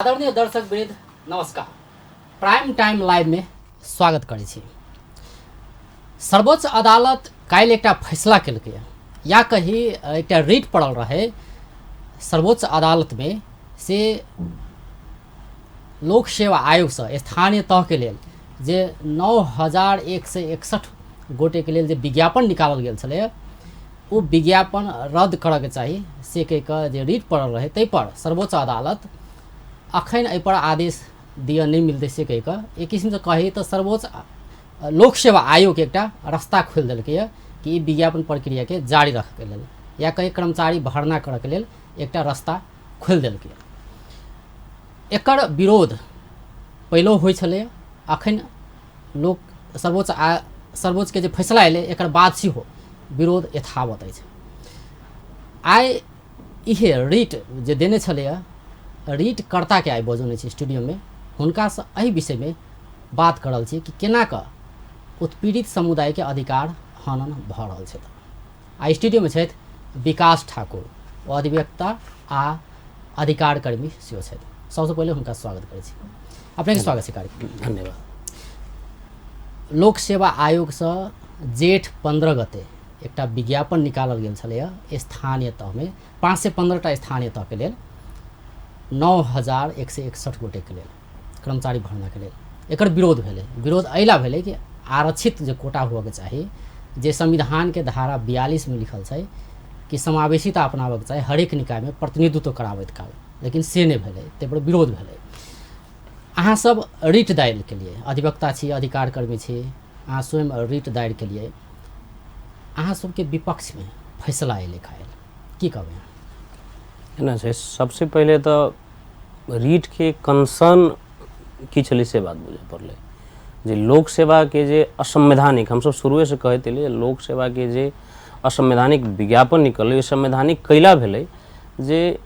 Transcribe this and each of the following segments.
आदरणीय दर्शक वृंद नमस्कार। प्राइम टाइम लाइव में स्वागत करै छी। सर्वोच्च अदालत काल्हि एकटा फैसला केलकै या कही एकटा रिट पड़ल रहे सर्वोच्च अदालत में, से लोक सेवा आयोगसँ स्थानीय तहके लेल जे 9161 गोटेके लेल जे विज्ञापन निकालल गेल छलै ओ विज्ञापन रद्द करऽके चाही से कहि कऽ जे रिट पड़ल रहै ताहिपर सर्वोच्च अदालत अखन एहिपर आदेश दिअ नहि मिलतै से कहि कऽ एक किसिमसँ कही तऽ सर्वोच्च लोक सेवा आयोग एकटा रास्ता खोलि देलकैए कि ई विज्ञापन प्रक्रियाके जारी रखऽके लेल या कही कर्मचारी भर्ना करऽके लेल एकटा रास्ता खोलि देलकैए। एकर विरोध पहिलो होइ छलैए, अखन लोक सर्वोच्च आ सर्वोच्चके जे फैसला एलै एकर बाद सेहो विरोध यथावत अछि। आइ इहे रिट जे देने छलैए रिटकर्ताके आइ बजौने छी स्टूडियोमे, हुनकासँ एहि विषयमे बात करल छी कि केना कऽ उत्पीड़ित समुदायके अधिकार हनन भऽ रहल छै। आइ स्टूडियोमे छथि विकास ठाकुर, ओ अधिवक्ता आ अधिकार कर्मी सेहो छथि। सबसँ पहिले हुनका स्वागत करै छी। अपनेके स्वागत छै कार्यक्रम। धन्यवाद। लोक सेवा आयोगसँ जेठ 15 गते एकटा विज्ञापन निकालल गेल छलैए स्थानीय तहमे 515टा स्थानीय तहके लेल 9161 गोटेके लेल कर्मचारी भर्नाके लेल। एकर विरोध भेलै। विरोध एहिला भेलै कि आरक्षित जे कोटा हुअके चाही, जे संविधानके धारा 42 में लिखल छै कि समावेशिता अपनाबऽके चाही हरेक निकायमे प्रतिनिधित्व कराबैत काल, लेकिन से नहि भेलै, ताहिपर विरोध भेलै। अहाँ सब रिट दायर केलियै, अधिवक्ता छी, अधिकार कर्मी छी, अहाँ स्वयं रिट दायर केलियै, अहाँ सबके विपक्षमे फैसला एलै काल्हि, की कहबै अहाँ? एना छै, सबसे पहिले तऽ रिटके कंसर्न की छलै से बात बुझऽ पड़लै जे लोक सेवाके जे असंवैधानिक, हमसब शुरुएसँ कहैत एलियै लोक सेवाके जे असंवैधानिक विज्ञापन निकललै, संवैधानिक कैला भेलै जे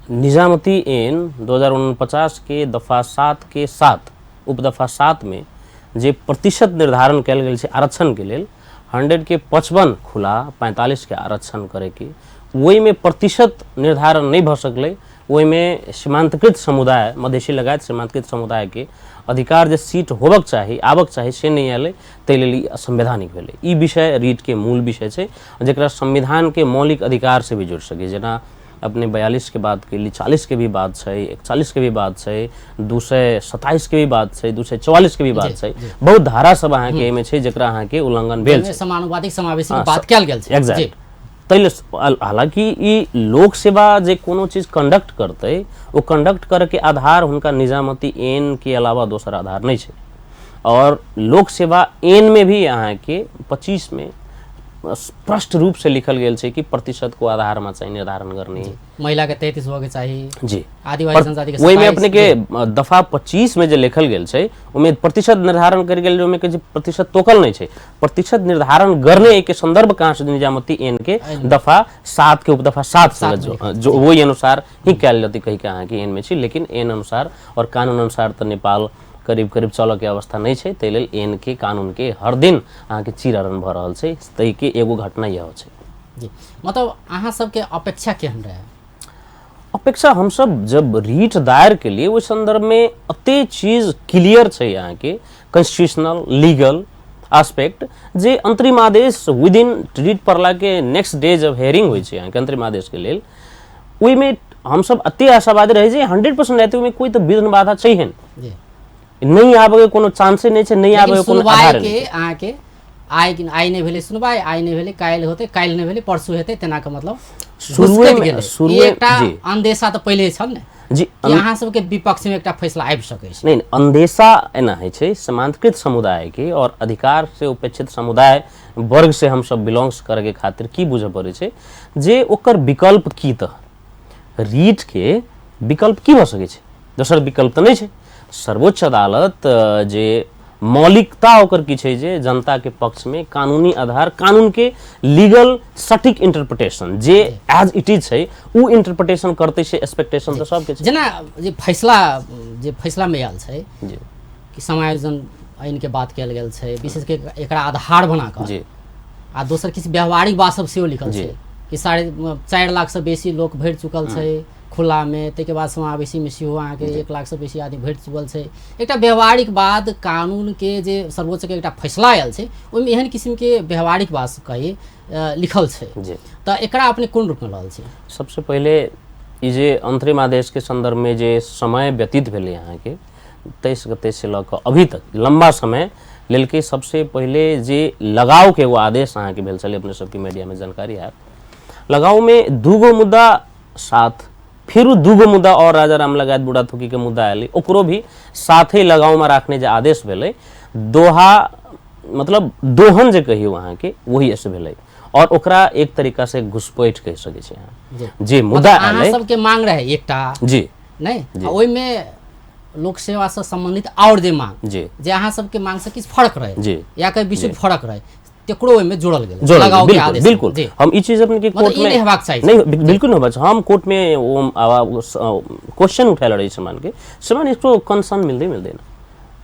निजामती एन 2049 के दफा 7 के 7 उपदफा 7 में जे प्रतिशत निर्धारण कयल गेल छै आरक्षणके लेल, 100 के 55 खुला 45 के आरक्षण करैके, ओहिमे प्रतिशत निर्धारण नहि भऽ सकलै। ओहिमे सीमान्तकृत समुदाय, मधेशी लगायत सीमान्तकृत समुदायके अधिकार जे सीट होबक चाही, आबक चाही, से नहि आयलै, ताहि लेल ई असंवैधानिक भेलै। ई विषय रिटके मूल विषय छै, जकरा संविधानके मौलिक अधिकार से भी जोड़ि सकै। जेना अपने 42 के बात केली, 40 के भी बात छै, 41 के भी बात छै, 227 के भी बात छै, 244 के भी बात छै, बहुत धारा सब अहाँके एहिमे छै जकरा अहाँके उल्लंघन भेल छै। समानुपातिक समावेशी के बात कयल गेल छै। एग्जैक्ट। ताहि लेल हालांकि ई लोक सेवा जे कोनो चीज कंडक्ट करतै, ओ कंडक्ट करैके आधार हुनका निजामती एन के अलावा दोसर आधार नहि छै। और लोक सेवा एन में भी अहाँके 25 में स्पष्ट रूप से लिखल गेल छै कि प्रतिशत को आधारमा चाहिँ निर्धारण गर्ने, महिला के 33 होके चाही जी, आदिवासी जनजाति के ओहिमे अपने के दफा 25 में जे लिखल गेल छै ओहिमे प्रतिशत निर्धारण कर गेल, ओहिमे के जे प्रतिशत तोकल नहि छै, प्रतिशत निर्धारण गर्ने के संदर्भ कहाँ से निजामती एन के दफा 7 के उपदफा 7 से जो वही अनुसार ही कयल जतै कहि के अहाँके एन में छै। लेकिन एन अनुसार और कानून अनुसार तऽ नेपाल करीब करीब चलऽ के अवस्था नहि छै, ताहि लेल एन के कानून के हर दिन अहाँके चीरहरण भऽ रहल छै, ताहिके एगो घटना इहो छै। जी, मतलब अहाँ सबके अपेक्षा केहन रहै? अपेक्षा हमसब जब रीट दायर के लिए ओहि संदर्भ में अते चीज क्लियर छै अहाँके कॉन्स्टिट्यूशनल लीगल एस्पेक्ट, जे अंतरिम आदेश विद इन रीट पड़ला के नेक्स्ट डे जब हेयरिंग होइ छै अहाँके अंतरिम आदेश के लेल, ओहिमे हमसब अते आशावादी रहै जे 100% आयत, ओहिमे कोइ तऽ विघ्न बाधा छैहे नहि, आबैके कोनो चांसे नहि छै, नहि आबैके कोनो आधार नहि छै। अहाँके आइ आइ नहि भेलै सुनवाइ, आइ नहि भेलै, काल्हि होतै, काल्हि नहि भेलै परसू हेतै, तेना के मतलब शुरुए एकटा अंदेशा तऽ पहिले छल ने जी, अहाँ सबके विपक्ष में एकटा फैसला आबि सकै छै। नहि, अंदेशा एना होइ छै सीमांतकृत समुदाय के और अधिकार से उपेक्षित समुदाय वर्ग से हमसब बिलोंग्स करैके खातिर की बुझऽ पड़ै छै जे ओकर विकल्प की, तऽ रीट के विकल्प की भऽ सकै छै, दोसर विकल्प तऽ नहि छै। सर्वोच्च अदालत जे मौलिकता ओकर की छै जे जनता के पक्ष में कानूनी आधार, कानून के लीगल सटीक इंटरप्रिटेशन जे एज it is छै उ इंटरप्रिटेशन करते छै, एक्सपेक्टेशन तऽ सबके छै। जेना जे फैसला में आयल छै जी कि समायोजन ऐन के बात कयल गेल छै, विशेष के एकरा आधार बना कऽ जी, आ दोसर किछु व्यावहारिक बात सब सेहो लिखल छै कि 4.5 लाख से बेसी लोक भरि चुकल छै, खुलामे, ताहिके बाद समावेशीमे सेहो अहाँके 1 लाखसँ बेसी आदमी भेट चुकल छै। एकटा व्यवहारिक बात कानूनके जे सर्वोच्चके एकटा फैसला आयल छै ओहिमे एहन किसिमके व्यवहारिक बात कही लिखल छै, तऽ एकरा अपने कोन रूपमे रहल छै? सबसे पहिले ई जे अंतरिम आदेशके सन्दर्भमे जे समय व्यतीत भेलै अहाँके 23 गते से लऽ कऽ अभी तक लम्बा समय लेलकै। सबसे पहिले जे लगावके एगो आदेश अहाँके भेल छलै, अपने सबके मीडियामे जानकारी हैत, लगावमे 2 गो मुद्दा साथ, फिर 2 गो मुद्दा और राजा राम लगायत बूढ़ा थुकी के मुद्दा आयल, ओकरो भी साथे लगावमे राखने जे आदेश भेलै, दोहा मतलब दोहन जे कहियौ अहाँके वही से भेलै और ओकरा एक तरीका से घुसपैठ कहि सकै छी अहाँ जे मुद्दा आयल। सबके मांग रहे एकटा जी नहीं, ओहिमे लोक सेवा से संबंधित और जे मांग जी जे अहाँ सबके मांग से किछु फर्क रहे जी या कहीं विशुद्ध फर्क रहे तेकरो ओहिमे जोड़ल गेलै लगाव के आदेश। बिल्कुल हम ई चीज अपने के कोर्ट में नहीं हेबाक चाही, नहीं बिल्कुल नहीं हेबाक। हम कोर्ट में वो क्वेश्चन उठायल रही सामान के, सामान इसको कंसर्न मिलते मिलते ना,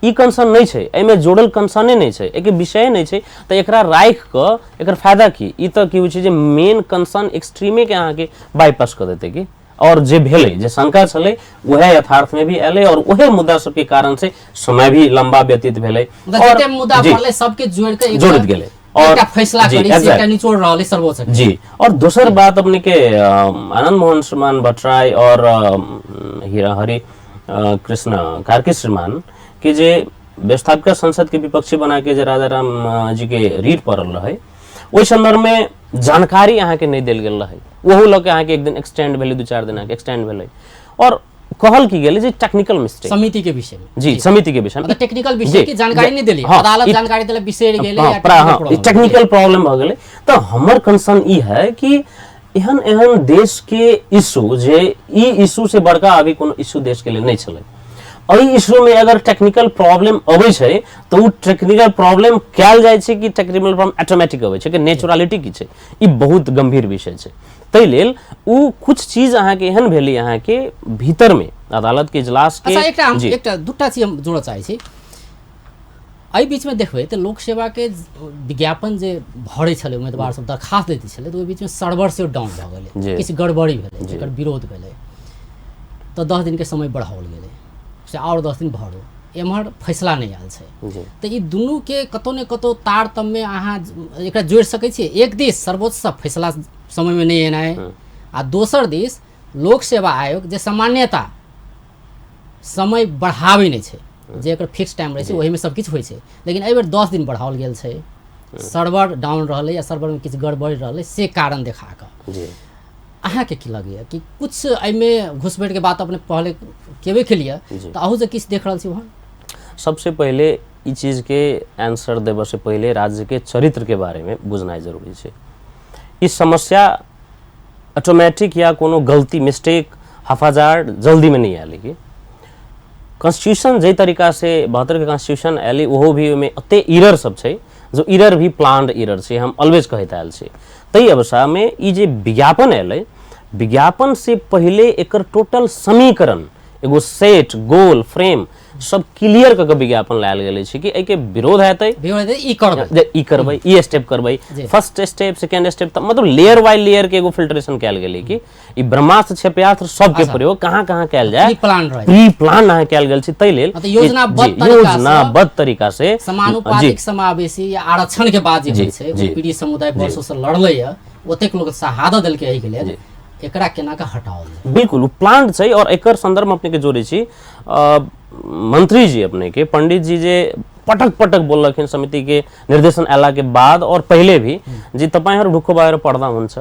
ई कंसर्न नहीं छै, एहिमे जोड़ल कंसर्ने नहीं छै, एके विषय नहीं छै, तऽ एकरा राखि कऽ एकर फायदा की? ई तऽ की होइ छै जे मेन कंसर्न एक्सट्रीमे के अहाँके बाईपास कऽ देतै की, और जे भेलै जे शंका छलै वएह यथार्थ में भी एलै और वएह मुद्दा सबके कारण से समय भी लंबा व्यतीत भेलै और मुद्दा पड़लै सबके जोड़ के जोड़ित गेलै और फैसला करी से एकटा निचोड़ रहलै सर्वोच्च जी। और दोसर बात अपने के आनंद मोहन श्रीमान भट्टराई और हीरा हरि कृष्ण कार्की श्रीमान के जे व्यवस्थापिका संसद के विपक्षी बना के जे राजा राम जी के रीट पड़ल रहे ओहि संदर्भ में जानकारी अहाँके नहि देल गेल रहे, ओहो लऽ के अहाँके एक दिन एक्सटेंड भेलै, 2-4 दिन अहाँके एक्सटेंड भेलै और कहल की गेलै जे टेक्निकल मिस्टेक समिति के विषय में जी, समिति के विषय में टेक्निकल विषय के जानकारी नहीं देली, अदालत जानकारी देले बिसरि गेलै या टेक्निकल प्रॉब्लम भऽ गेलै। तऽ हमर कंसर्न ई है कि एहन एहन देश के इशू जे ई इशू से बड़का अभी कोनो इशू देश के लेल नहि छलै, एहि इशू में अगर टेक्निकल प्रॉब्लम अबै छै तऽ ओ टेक्निकल प्रॉब्लम कयल जाइ छै कि टेक्निकल प्रॉब्लम ऑटोमेटिक अबै छै, कि नेचुरलिटी की छै, ई बहुत गंभीर विषय छै। ताहि लेल ओ कुछ चीज अहाँके एहन भेलै अहाँके भीतर में अदालत के इजलास के। अच्छा एकटा दूटा चीज हम जोड़ऽ चाहै छी एहि बीचमे। देखबै तऽ लोक सेवाके विज्ञापन जे भरै छलै उम्मीदवार सब दरखास्त दैत छलै तऽ ओहि बीचमे सर्वर सेहो डाउन भऽ गेलै, किछु गड़बड़ी भेलै, एकर विरोध भेलै तऽ 10 दिनके समय बढ़ाओल गेलै से आओर 10 दिन भरू, एम्हर फैसला नहि आयल छै। तऽ ई दुनूके कतहु ने कतहु तारतम्य अहाँ एकरा जोड़ि सकै छियै। एक दिस सर्वोच्चसँ फैसला समयमे नहि एनाइ आ दोसर दिस लोक सेवा आयोग जे सामान्यता समय बढ़ाबै नहि छै, जे एकर फिक्स टाइम रहै छै ओहिमे सब किछु होइ छै, लेकिन एहि बेर 10 दिन बढ़ाओल गेल छै, सर्वर डाउन रहलै या सर्वरमे किछु गड़बड़ी रहलै से कारण देखा कऽ। अहाँके की लगैए कि कुछ एहिमे घुसपैठके बात अपने पहले केबे केलिए तऽ अहू जे किछु देख रहल छी वहाँ? सबसे पहिले ई चीजके आंसर देबऽ से पहिले राज्यके चरित्रके बारेमे बुझनाइ जरूरी छै। ई समस्या ऑटोमेटिक या कोनो गलती मिस्टेक हफाजार्ड जल्दीमे नहि आयल कि कॉन्स्टिट्यूशन जाहि तरीका से 72 के कॉन्स्टिट्यूशन आयल ओहो भी ओहिमे एते इरर सब छै जो इरर भी प्लान्ड इरर छै, हम ऑलवेज कहैत आयल छी। ताहि अवस्थामे ई जे विज्ञापन एलै, विज्ञापन से पहिले एकर टोटल समीकरण एगो सेट गोल फ्रेम सब क्लियर कऽ के विज्ञापन लायल गेल छै कि एहिके विरोध हेतै, ई करबै, ई करबै, ई स्टेप करबै, फर्स्ट स्टेप सेकेंड स्टेप, मतलब लेयर बाय लेयर के एगो फिल्ट्रेशन कयल गेलै कि ई ब्रह्मास्त्र क्षेपणास्त्र सबके प्रयोग कहाँ कहाँ कयल जाय, प्री प्लान अहाँ कयल गेल छै। ताहि लेल योजनाबद्ध तरीका से समानुपातिक समावेशी या आरक्षण के बाद जे होइ छै, पीड़ित समुदाय वर्षों से लड़लै ओतेक लोक शहादत देलकै एहि के लेल, एकरा केना के हटाओल जाय? बिल्कुल ओ प्लान छै। और एकर संदर्भ में अपने के जोड़ै छी मंत्री जी अपने के पंडित जी जे पटक पटक बोललखिन समिति के निर्देशन अयला के बाद और पहिले भी जे तपाईँहरू ढुक्क भएर पढ्दा हुन्छ,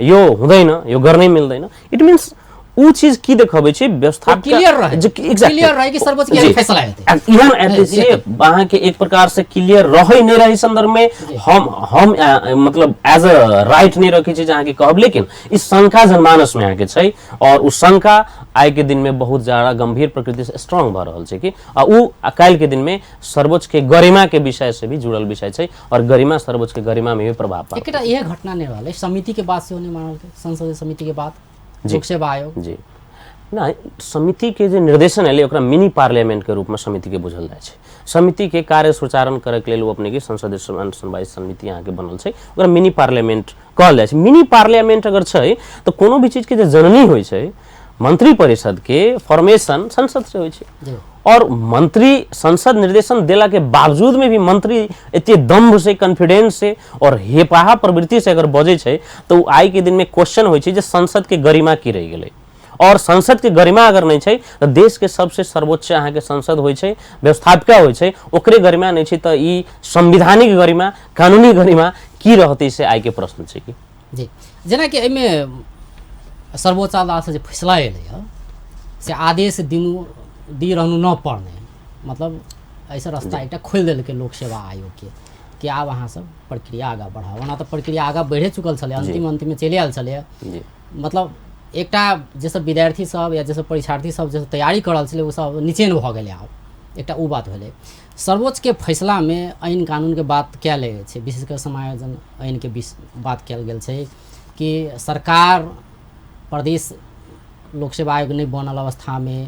यो हुँदैन, यो गर्नै मिल्दैन। It means ऊ चीज की देखबै छै व्यवस्था क्लियर रहे, क्लियर रहे कि सर्वोच्च के फैसला हेतै, एहन हेतै से अहाँ के एक प्रकार से क्लियर रहै नहि रहै संदर्भ में हम मतलब एज अ राइट नहि रखै छी जे अहाँ के कहब, लेकिन ई शंका जनमानस में अहाँ के छै और उ शंका आइ के दिन में बहुत ज्यादा गंभीर प्रकृति से स्ट्रांग भऽ रहल छै कि आ उ काल्हि के दिन में सर्वोच्च के गरिमा के विषय से भी जुड़ल विषय छै और गरिमा सर्वोच्च के गरिमा में भी प्रभाव पड़ल। एकटा इहे घटना नहि रहलै, समिति के बात सेहो नहि मानल गेल, संसदीय समिति के बात, लोक सेवा आयोग जी नहि, समिति के जे निर्देशन एलै ओकरा मिनी पार्लियामेंट के रूप में समिति के बुझल जाइ छै। समिति के कार्य सुचालन करे के लेल ओ अपने के संसदीय सुनवाई समिति अहाँ के बनल छै, ओकरा मिनी पार्लियामेंट कहल जाइ छै। मिनी पार्लियामेंट अगर छै तऽ कोनो भी चीज के जे जननी होइ छै मंत्री परिषद के फॉर्मेशन संसद से होइ छै और मंत्री संसद निर्देशन देला के बावजूद में भी मंत्री एते दम्भ से, कॉन्फिडेंस से और हेपाहा प्रवृत्ति से अगर बजै छै तऽ ओ आइ के दिन में क्वेश्चन होइ छै जे संसद के गरिमा की रहि गेलै। और संसद के गरिमा अगर नहीं छै तऽ देश के सबसे सर्वोच्च अहाँके संसद होइ छै, व्यवस्थापिका होइ छै, ओकरे गरिमा नहीं छै तऽ ई संवैधानिक गरिमा, कानूनी गरिमा की रहतै, से आइ के प्रश्न छै। कि जी जेनाकि एहिमे सर्वोच्च अदालतसँ जे फैसला एलै हँ से आदेश दिनु दी रहनु न पड़ने, मतलब एहिसँ रास्ता एकटा खोलि देलकै लोक सेवा आयोगके कि आब अहाँ सब प्रक्रिया आगाँ बढ़ाउ। ओना तऽ प्रक्रिया आगाँ बढ़ि चुकल छलै, अंतिम अंतिममे चलि आयल छलै। मतलब एकटा जे सब विद्यार्थी सब या जे सब परीक्षार्थी सब जे सब तैयारी कर रहल छलै ओ सब निचेन भऽ गेलै। आब एकटा ओ बात भेलै। सर्वोच्चके फैसलामे ऐन कानूनके बात कयल गेल छै, विशेष कऽ समायोजन ऐनके बात कयल गेल छै कि सरकार प्रदेश लोक सेवा आयोग नहि बनल अवस्थामे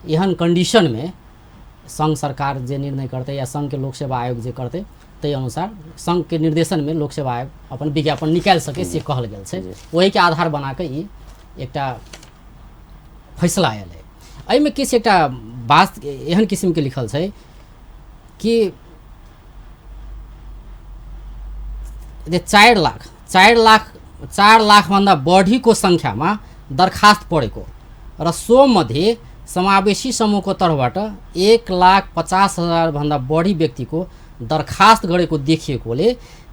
एहन कंडीशनमे संघ सरकार जे निर्णय करतै या संघके लोक सेवा आयोग जे करतै ताहि अनुसार संघके निर्देशनमे लोक सेवा आयोग अपन विज्ञापन निकालि सकै, से कहल गेल छै। ओहिके आधार बना कऽ ई एकटा फैसला आयल है। एहिमे किछु एकटा बात एहन किसिमके लिखल छै कि जे 4 लाखभन्दा बढीको सङ्ख्यामा दरखास्त परेको र सोमध्ये समावेशी समूहको तर्फबाट 1,50,000 भन्दा बढी व्यक्तिको दरखास्त गरेको देखिएकोले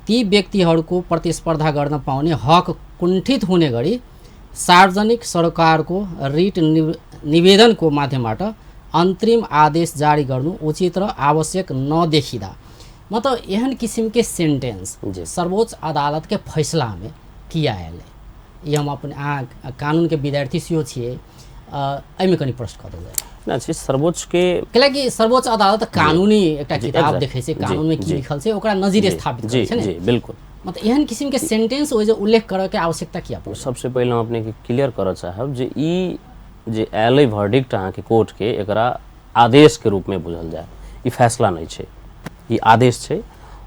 ती व्यक्तिहरूको प्रतिस्पर्धा गर्न पाउने हक कुण्ठित हुने गरी सार्वजनिक सरकारको रिट निवेदनको माध्यमबाट अन्तरिम आदेश जारी गर्नु उचित र आवश्यक नदेखिँदा, मतलब एहन किसिमके सेन्टेन्स सर्वोच्च अदालतके फैसलामे किया आयल? ई हम अपन अहाँ कानूनके विद्यार्थी सेहो छियै, एहिमे कनि प्रश्न कऽ देल जाय। सर्वोच्च के कैलाकि सर्वोच्च अदालत कानूनी एकटा किताब देखै छै, कानूनमे की लिखल छै ओकरा नजीर स्थापित करै छै ने। बिल्कुल, मतलब एहन किसिमके सेन्टेंस ओहि जे उल्लेख करऽके आवश्यकता किया पड़ल? सबसे पहिले हम अपनेके क्लियर करऽ चाहब जे ई जे आयल वर्डिक्ट अहाँके कोर्टके, एकरा आदेशके रूपमे बुझल जाय। ई फैसला नहि छै, ई आदेश छै।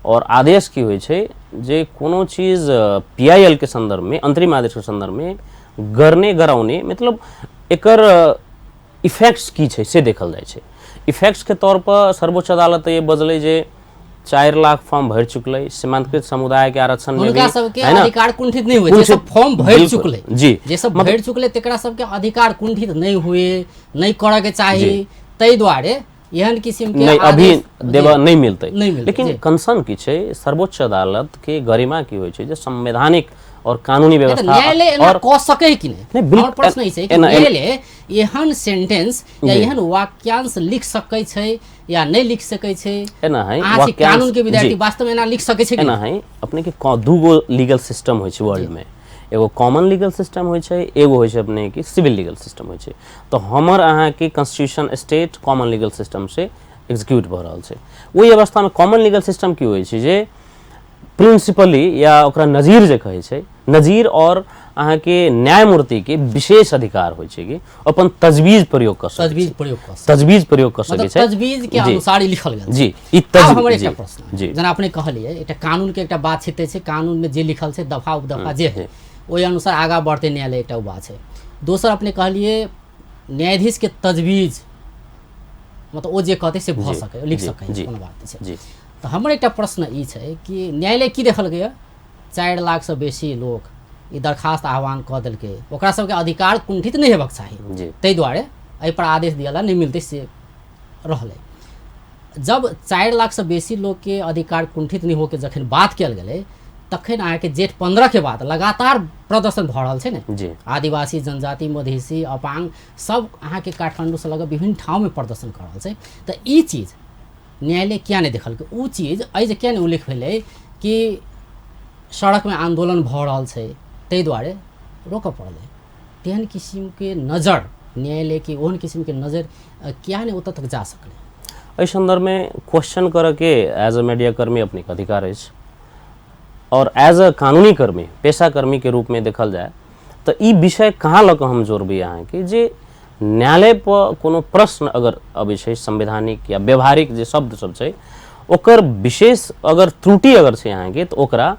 और आदेश की होइ छै जे कोनो चीज PIL के संदर्भमे, अंतरिम आदेशके संदर्भमे गर्ने गराउने मतलब एकर इफेक्ट्स की छै से देखल जाइ छै। इफेक्ट्सके तौर पर सर्वोच्च अदालत ये बजलै जे 4 लाख फॉर्म भरि चुकलै, सीमांतकृत समुदाय के आरक्षण में हुनका सबके अधिकार कुंठित नहीं हुए, जे सब फॉर्म भरि चुकलै जी, जे सब भरि चुकलै तेकरा सबके अधिकार कुंठित नहीं हुए, नहीं करऽ के चाही, ताहि दुआरे एहन किसिम के नहीं अभी देवा नहीं मिलतै। लेकिन कंसर्न की छै सर्वोच्च अदालत के गरिमा की होइ छै जे संवैधानिक और कानूनी व्यवस्था न्यायालय एना कऽ सकै कि नहि? हमर प्रश्न ई छै कि न्यायालय एहन सेंटेंस या एहन वाक्यांश लिख सकै छै या नहि लिख सकै छै? एना है वाक्यांश कानून के विद्यार्थी वास्तव में एना लिख सकै छै कि एना है? अपने के दूगो लीगल सिस्टम होइ छै वर्ल्ड में, एगो कॉमन लीगल सिस्टम होइ छै, एगो होइ छै अपने के सिविल लीगल सिस्टम होइ छै। तऽ हमर अहाँके constitution state common legal system से एग्जीक्यूट भऽ रहल छै। ओहि अवस्थामे कॉमन लीगल सिस्टम की होइ छै जे प्रिंसिपली या ओकरा नजीर जे कहै छै, नजीर और अहाँके न्यायमूर्तिके विशेष अधिकार होइ छै कि अपन तजवीज प्रयोग कऽ सकै, तजवीज प्रयोग कऽ सकै छै, तजवीज के अनुसार लिखल गेल जी। ई तजवीज हमर एकटा प्रश्न जी, जेना अपने कहलियै एकटा कानून के एकटा बात छै, छै कानून में जे लिखल छै दफा उपदफा जे है ओहि अनुसार आगाँ बढ़ते न्यायालय, एकटा ओ बात छै। दोसर अपने कहलियै न्यायाधीश के तजवीज, मतलब ओ जे कहतै से भऽ सकै, लिख सकै, कोनो बात नहि छै। तऽ हमर एकटा प्रश्न ई छै कि न्यायालय की देखलकै 4 लाखसँ बेसी लोक ई दरखास्त आह्वान कऽ देलकै, ओकरा सबके अधिकार कुंठित नहि हेबाक चाही, ताहि दुआरे एहिपर आदेश दिअला नहि मिलतै से रहलै। जब 4 लाखसँ बेसी लोकके अधिकार कुंठित नहि होके जखन बात कयल गेलै तखन अहाँके जेठ 15 के बाद लगातार प्रदर्शन भऽ रहल छै ने, आदिवासी, जनजाति, मधेसी, अपांग सब अहाँके काठमाण्डूसँ लऽ कऽ विभिन्न ठाउँमे प्रदर्शन कऽ रहल छै। तऽ ई चीज न्यायालय किया नहि देखलकै? ओ चीज एहि जे किया नहि उल्लेख भेलै कि सड़कमे आन्दोलन भऽ रहल छै ताहि दुआरे रोकऽ पड़लै? तेहन किसिमके नजर न्यायालयके ओहन किसिमके नजर किया नहि ओतऽ तक जा सकलै? एहि सन्दर्भमे क्वेश्चन करऽके एज अ मीडियाकर्मी अपनेके अधिकार अछि और एज अ कानूनी कर्मी, पेशाकर्मीके रूपमे देखल जाय तऽ ई विषय कहाँ लऽ कऽ हम जोड़बै अहाँके जे न्यायालय पर कोनो प्रश्न अगर अबै छै संवैधानिक या व्यवहारिक जे शब्द सब छै ओकर विशेष अगर त्रुटि अगर छै अहाँके तऽ ओकरा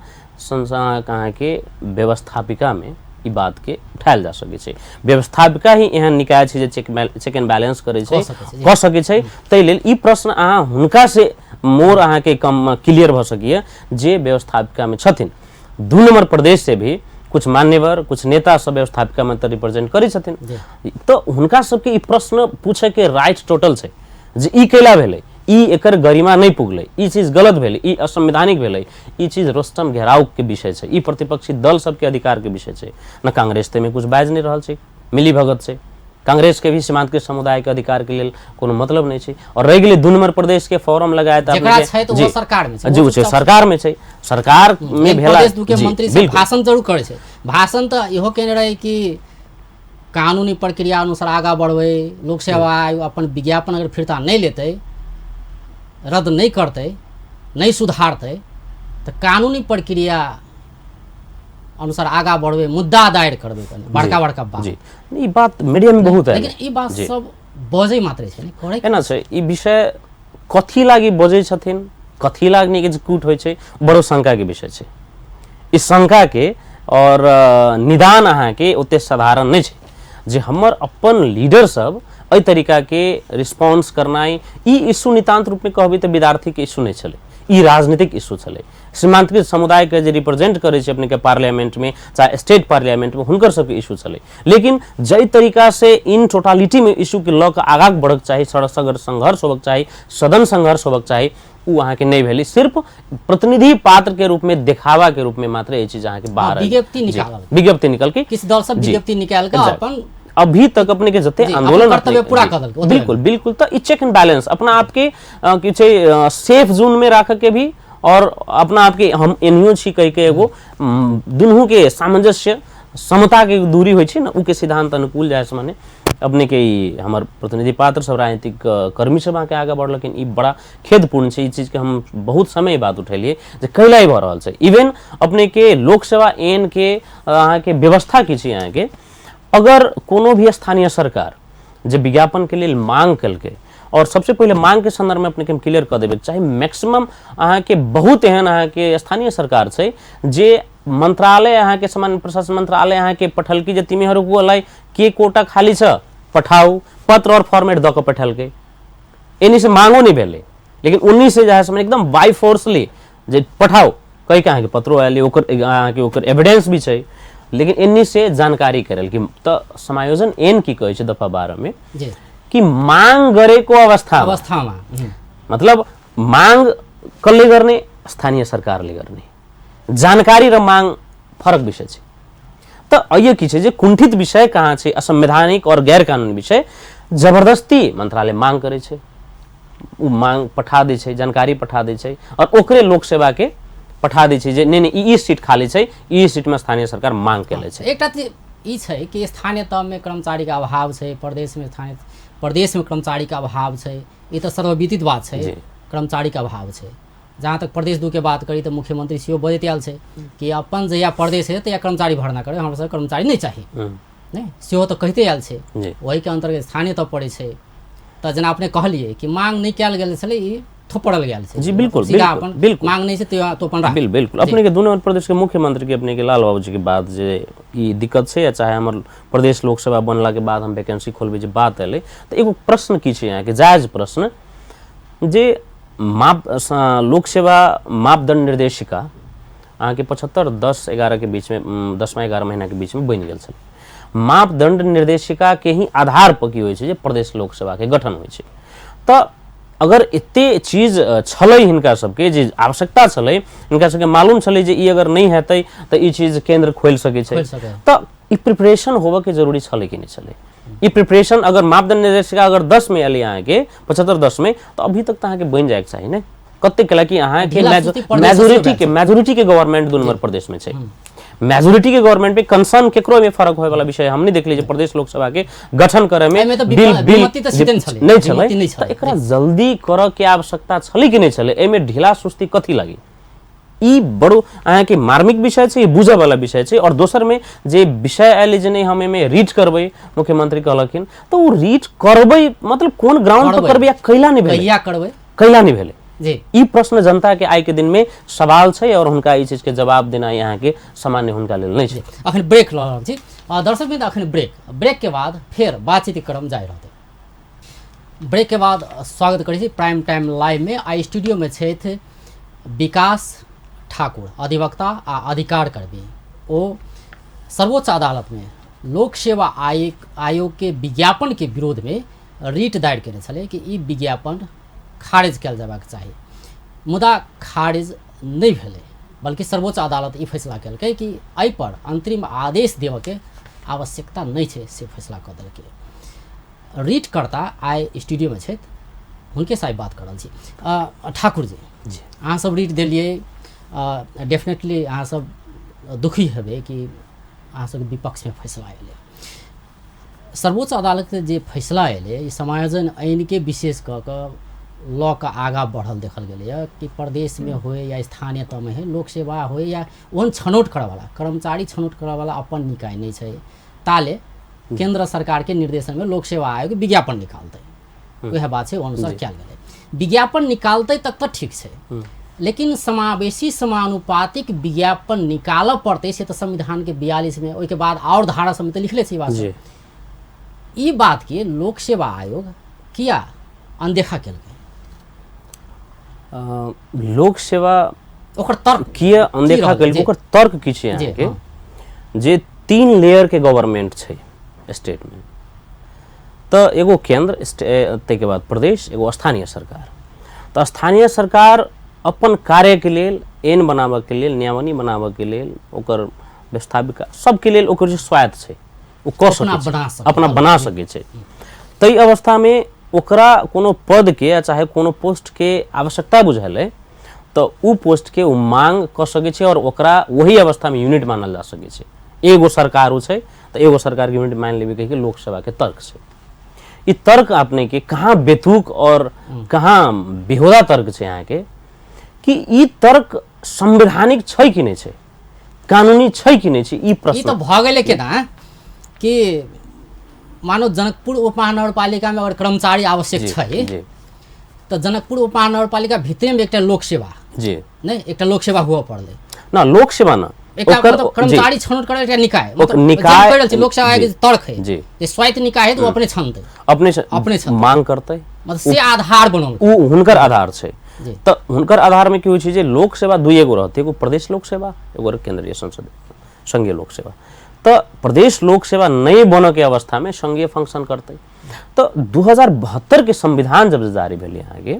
अहाँके व्यवस्थापिकामे ई बात के उठायल जा सकै छै। व्यवस्थापिका ही एहन निकाय छै जे चेक एंड बैलेंस करै छै, कऽ सकै छै। ताहि लेल ई प्रश्न अहाँ हुनका से मोर अहाँके कम क्लियर भऽ सकैए जे व्यवस्थापिका में छथिन। 2 नंबर प्रदेश से भी कुछ मान्यवर, कुछ नेता सब व्यवस्थापिका में तऽ रिप्रेजेंट करै छथिन, तऽ हुनका सबके ई प्रश्न पूछे के राइट टोटल छै जे ई कैला भेलै, ई एकर गरिमा नहि पुगलै, ई चीज गलत भेलै, ई असंवैधानिक भेलै, ई चीज रोस्टम घेराव के विषय छै, ई प्रतिपक्षी दल सबके अधिकार के विषय छै। न कांग्रेस ताहिमे कुछ बाजि नहि रहल छै, मिली भगत छै, कांग्रेस के भी सीमांतकृत समुदाय के अधिकार के लेल कोनो मतलब नहि छै। और रहि गेलै 2 नंबर प्रदेश के फॉरम लगाए तऽ जेकरा छै तऽ ओ सरकार में छै, जी, ओ छै सरकार में छै, सरकार में भेला प्रदेश 2 के मंत्री सब भाषण जरूर करै छै। भाषण तऽ इहो केने रहे कि कानूनी प्रक्रिया अनुसार आगाँ बढ़बै, लोक सेवा आयोग अपन विज्ञापन अगर फिर्ता नहि लेतै, रद्द नहि करतै, नहि सुधारतै तऽ कानूनी प्रक्रिया अनुसार आगाँ बढ़बै, मुद्दा दायर करबै, कनि बड़का बड़का बात। जी, ई बात मीडिया में बहुत है, लेकिन ई बात सब बजै मात्रे छै, नहि करै। एना छै ई विषय कथी लागि बजै छथिन, कथी लागि नहि एग्जीक्यूट होइ छै, बड़ो शंका के विषय छै। ई शंका के और निदान अहाँके ओते साधारण नहि छै जे हमर अपन लीडर सब एहि तरीका के रिस्पॉन्स करनाइ। ई इशू नितान्त रूपमे कहबै तऽ विद्यार्थीके इशू नहि छलै, ई राजनीतिक इशू छलै। सीमांतकृत समुदायके जे रिप्रेजेंट करै छै अपनेके पार्लियामेंटमे चाहे स्टेट पार्लियामेंटमे, हुनकर सबके इशू छलै। लेकिन जाहि तरीका से इन टोटालिटीमे इशूके लऽ कऽ आगाँ बढ़क चाही, सड़क संघर्ष होबक चाही, सदन संघर्ष होबक चाही, ओ अहाँके नहि भेलै। सिर्फ प्रतिनिधि पात्र के रूप में, देखावा के रूप में मात्र ई चीज अहाँके बाहर विज्ञप्ति निकालल, विज्ञप्ति निकल के किछु दल सब विज्ञप्ति निकाल के अपन अभी तक अपने के जते आंदोलन कर्तव्य पूरा कर देलकै। बिल्कुल बिल्कुल। तऽ ई चेक एंड बैलेंस अपना आपके की छै सेफ जोन में राख के भी और अपना आपके हम एनियो छी कह के एगो दुनू के सामंजस्य समता के दूरी होइ छै ने, उ के सिद्धांत अनुकूल जाय से माने अपने के ई हमर प्रतिनिधि पात्र सब राजनीतिक कर्मी सब अहाँके आगाँ बढ़लखिन। ई बड़ा खेदपूर्ण छै। ई चीजके हम बहुत समय बाद उठेलियै जे कैला ई भऽ रहल छै। इवन अपने के लोक सेवा एन के अहाँके व्यवस्था की छै, अहाँके अगर कोनो भी स्थानीय सरकार जे विज्ञापन के लेल मांग केलकै, और सबसे पहिले मांग के संदर्भ में अपने के हम क्लियर कऽ देबै चाही, मैक्सिमम अहाँके बहुत एहन अहाँके स्थानीय सरकार छै जे मंत्रालय अहाँके सामान्य प्रशासन मंत्रालय अहाँके पठलकी जे तिमीहरूको के कोटा खाली छ पठाउ, पत्र और फॉर्मेट दऽ कऽ पठेलकै, एनी से मांगो नहीं भेलै, लेकिन उन्नी से जे है एकदम बाई फोर्सली जे पठाउ कहि के अहाँके पत्रो आयल, ओकर अहाँके ओकर एविडेंस भी छै, लेकिन एन्नी से जानकारी करल कि तऽ समायोजन एन की कहै छै दफा 12 में कि मांग गरेको अवस्थामा, मतलब मांग कसले गर्ने, स्थानीय सरकारले गर्ने। जानकारी र मांग फरक विषय छै। तऽ अइयो की छै जे कुंठित विषय कहाँ छै, असंवैधानिक और गैर कानूनी विषय जबरदस्ती मंत्रालय मांग करै छै, उ मांग पठा दै छै, जानकारी पठा दै छै और ओकरे लोक सेवा के पठा दै छै जे नहीं नहीं ई सीट खाली छै, ई सीट में स्थानीय सरकार मांग केले छै। एकटा ई छै कि स्थानीय तहमे कर्मचारीके अभाव छै, प्रदेशमे स्थानीय प्रदेशमे कर्मचारीके अभाव छै, ई तऽ सर्वविदित बात छै, कर्मचारीके अभाव छै। जहाँ तक प्रदेश 2 के बात करी तऽ मुख्यमंत्री सेहो बजैत आयल छै कि अपन जहिया प्रदेश है तहिया कर्मचारी भर्ना करे, हमरा सबके कर्मचारी नहि चाही, नहि सेहो तऽ कहिते आयल छै। ओहिके अन्तर्गत स्थानीय तह पड़ै छै। तऽ जेना अपने कहलियै कि मांग नहि कयल गेल छलै, ई थोपड़ल गेल छै। जी बिल्कुल, सीधा अपन मांग नहि छै तो अपन राख। बिल्कुल। अपने के दुनू प्रदेश के मुख्यमंत्री के अपने के लाल बाबू जी के बात जे ई दिक्कत छै, या चाहे हमर प्रदेश लोकसभा बनला के बाद हम वैकेंसी खोलबै जे बात एलै, तऽ एगो प्रश्न की छै अहाँके जायज प्रश्न जे माप लोक सेवा मापदंड निर्देशिका अहाँके 75 10 11 के बीचमे 10वां 11 महीना के बीचमे बनि गेल छलै। मापदंड निर्देशिका के ही आधार पर की होइ छै जे प्रदेश लोक सेवा के गठन होइ छै। तऽ अगर एते चीज छलै हिनका सबके जे आवश्यकता छलै, हिनका सबके मालूम छलै जे ई अगर नहि हेतै तऽ ई चीज केंद्र खोलि सकै छै, तऽ ई प्रिपरेशन होबऽके जरूरी छलै कि नहि छलै? ई प्रिपरेशन अगर मापदंड निर्देशिका अगर 10 में एलै अहाँके 75 10 में, तऽ अभी तक तऽ अहाँके बनि जायके चाही ने। कते केला कि अहाँके मेजोरिटी के गवर्नमेंट 2 नंबर प्रदेश में छै, मेजोरिटी के गवर्नमेंट में कंसर्न केकरो में फरक होय वाला विषय हम नहीं देखलियै जे प्रदेश लोकसभा के गठन करे में बिल बिल नहीं छलै, तऽ एकरा जल्दी करऽ के आवश्यकता छलै कि नहि छलै? एहिमे ढीला सुस्ती कथी लागी? ई बड़ो अहाँके मार्मिक विषय छै, ई बुझऽ वाला विषय छै। और दोसर में जे विषय आयल जे नहि हम एहिमे रीट करबै, मुख्यमंत्री कहलखिन, तऽ ओ रीट करबै मतलब कोन ग्राउंड पर करबै या कैला नहि भेलै, करबै कैला नहि भेलै। जी। ई प्रश्न जनता के आइ के दिन में सवाल छै और हुनका ई चीज के जवाब देना यहाँ के सामान्य हुनका लेल नहि छै। अखन ब्रेक लऽ रहल छी दर्शक बिंद, अखन ब्रेक के बाद फेर बातचीत क्रम जारी रहतै। ब्रेक के बाद स्वागत करै छी प्राइम टाइम लाइव में। आई स्टूडियो में छथि विकास ठाकुर, अधिवक्ता आ अधिकार कर्मी। ओ सर्वोच्च अदालत में लोक सेवा आयोग के विज्ञापन के विरोध में रिट दायर केने छलै कि ई विज्ञापन खारिज कयल जयबाक चाही, मुदा खारिज नहि भेलै, बल्कि सर्वोच्च अदालत ई फैसला केलकै कि एहि पर अंतरिम आदेश देबऽके आवश्यकता नहि छै, से फैसला कऽ देलकै। रिटकर्ता आइ स्टूडियोमे छथि, हुनके से आइ बात कर रहल छी। ठाकुर जी, जी, अहाँ सब रिट देलियै, डेफिनेटली अहाँ सब दुखी हेबै कि अहाँ सबके विपक्षमे फैसला अयलै। सर्वोच्च अदालत जे फैसला अयलै ई समायोजन ऐनके विशेष कऽ कऽ लऽ कऽ आगाँ बढ़ल देखल गेलैए कि प्रदेशमे होय या स्थानीय तहमे होय, लोक सेवा होय या ओहन छनौट करऽवला कर्मचारी छनौट करऽवला अपन निकाय नहि छै, ताले केंद्र सरकारके निर्देशनमे लोक सेवा आयोग विज्ञापन निकालतै, वएह बात छै, अनुसार कयल गेलै। विज्ञापन निकालतै तक तऽ ठीक छै, लेकिन समावेशी समानुपातिक विज्ञापन निकालऽ पड़तै से तऽ संविधानके 42 में, ओहिके बाद आओर धारा सबमे तऽ लिखले छै ई बात। ई बातके लोक सेवा आयोग किया अनदेखा केलकै? लोक सेवा ओकर तर्क किया अनदेखा केलकै, ओकर तर्क की छै अहाँके जे 3 लेयर के गवर्नमेंट छै स्टेट में, तऽ एगो केंद्र, ताहिके बाद प्रदेश, एगो स्थानीय सरकार। तऽ स्थानीय सरकार अपन कार्यके लेल, ऐन बनाबऽके लेल, नियमावली बनाबऽके लेल, ओकर व्यवस्थापिका सबके लेल ओकर जे स्वायत्त छै ओ कऽ सकै छै, अपना बना सकै छै। ताहि अवस्थामे ओकरा कोनो पदके या चाहे कोनो पोस्टके आवश्यकता बुझेलै तऽ ओ पोस्टके ओ मांग कऽ सकै छै और ओकरा वही अवस्थामे यूनिट मानल जा सकै छै। एगो सरकार ओ छै तऽ एगो सरकारके यूनिट मानि लेबै कहिके लोक सेवाके तर्क छै। ई तर्क अपने के कहाँ बेतुक और कहाँ बेहुदा तर्क छै अहाँके कि ई तर्क संवैधानिक छै कि नहि छै, कानूनी छै कि नहि छै, ई प्रश्न। ई तऽ भऽ गेलै केना कि मानो जनकपुर उप महानगरपालिकामे अगर कर्मचारी आवश्यक छै तऽ जनकपुर उप महानगरपालिका भितरेमे एकटा लोक सेवा जी नहि, एकटा लोक सेवा हुअ पड़लै ना, लोक सेवा ना एकटा मतलब कर्मचारी छनौट करे एकटा निकाय, मतलब निकाय लोक सेवा के तर्क है जे स्वायत्त निकाय है तो अपने छनतै, अपने मांग करतै, मतलब से आधार बनल उ हुनकर आधार छै। तऽ हुनकर आधार में की होइ छै जे लोक सेवा दुइए गो रहतै, एगो प्रदेश लोक सेवा, एगो केंद्रीय संसद संघीय लोक सेवा। तऽ प्रदेश लोक सेवा नहि बनऽ के अवस्था में संघीय फंक्शन करतै। तऽ 2072 के संविधान जब जारी भेलै अहाँके,